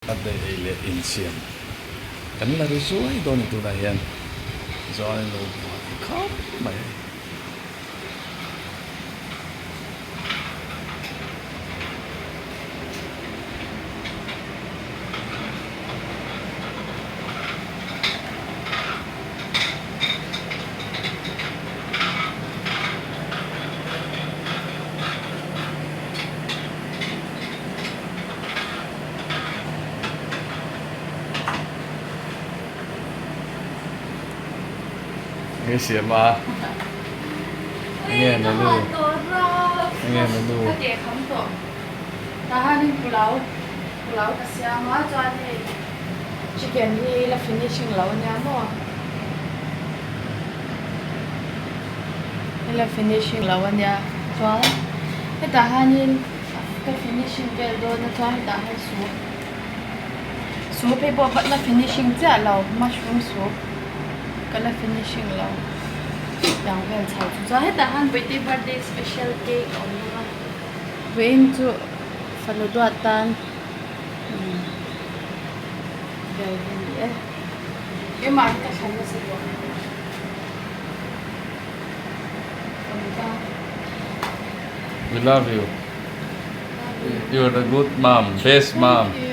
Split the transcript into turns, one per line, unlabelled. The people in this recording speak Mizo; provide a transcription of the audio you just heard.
Birthday ei leh insiam kan la ri zuai dawn a ni tunah hian chuan in lo buai khawp mai a ni. Nge siam a? Nge menu? Nge menu?
Ka ke kham tawh. Tah hianin pulao pulao ka siam a chuan hei chicken hi la finishing lo ania maw? Hei la finishing lo ania chuan hetah hianin ka finishing vel dawn a chuan hetah hian soup soup hi pawh la finishing chiah lo mushroom soup ka la finishing lo tiang vel chho chu chuan hetah hian birthday birthday special cake a awm bawk a vawiin chu fanu duat tan umm vel hi a ni e. Keimah hi ka thlan nasa tawh.
We love you. You are the good mom, best mom.
Thank you.